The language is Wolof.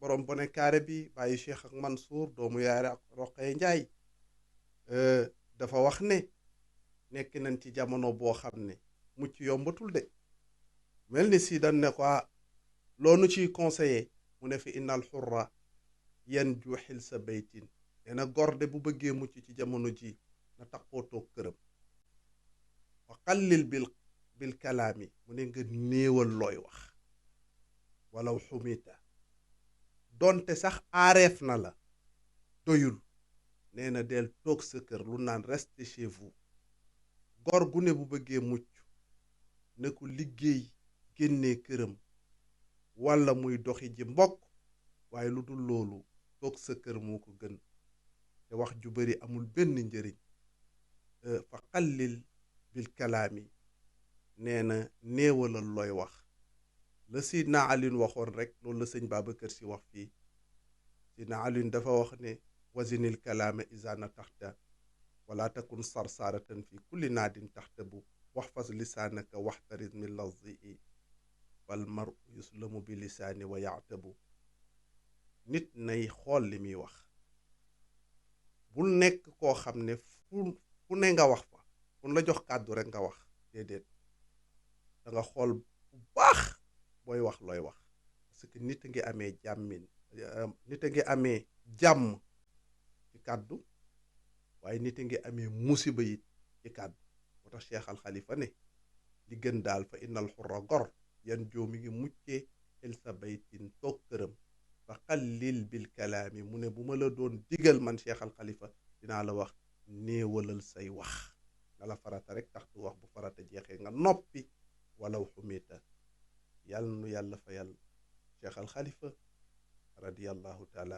borom bone kaare bi bàyyi Cheikh ak Mansour doomu yaare ak Roqee Njaay dafa wax ne nekk nañ ci jamono boo xam ne mucc yombatul de mel ni si dañ ne ko loonu ciy conseillé mu ne fi innal xurra yan juuxil sa baytin nee na gorde bu bëggee mucc ci jamono ji na taxoo toog këram wa qallil bil kalaami mu ne nga néewal looy wax walaw xumita donte sax aareef na la doyul nee na del toog sa kër lu naan reste chez vous gor gu ne bu bëggee mucc ne ko liggéey génnee këram walla muy doxi ji mbokk waaye lu dul loolu toog sa kër moo ko gën te wax ju bari amul benn njëriñ fa qallil bil kalaami nee na néewalal looy wax la Sidna Alioune waxoon rek loolu la sëñ Babacar Si wax fii Sidna Alioune dafa wax ne wazinil kalaama iza nataxta wala takun sarsaaratan fi kulli naadin taxtabu wax fas lisaanaka waxtaris min lazii fal maru yuslamu bi lisaani wa yaatabu nit nay xool li muy wax bul nekk koo xam ne fu ne nga wax fa fu la jox kàddu rek nga wax déedéet da nga xool bu baax booy wax looy wax parce que nit a ngi amee jàmmin nit a ngi amee jàmm ci kàddu waaye nit a ngi amee musiba yi ci kàddu moo tax Cheikh Al Khalifa ne li gën daal fa innal xurra gor yan joo mi ngi muccee el sa baytin toog këram fa qallil bil kalaami mu ne bu ma la doon digal man Cheikh Al Khalifa dinaa la wax néewalal say wax nga la farata rek tax du wax bu farata jeexee nga noppi walaw xumita yàlla nu yàlla fayal Cheikh Al Khalifa radiyallahu taala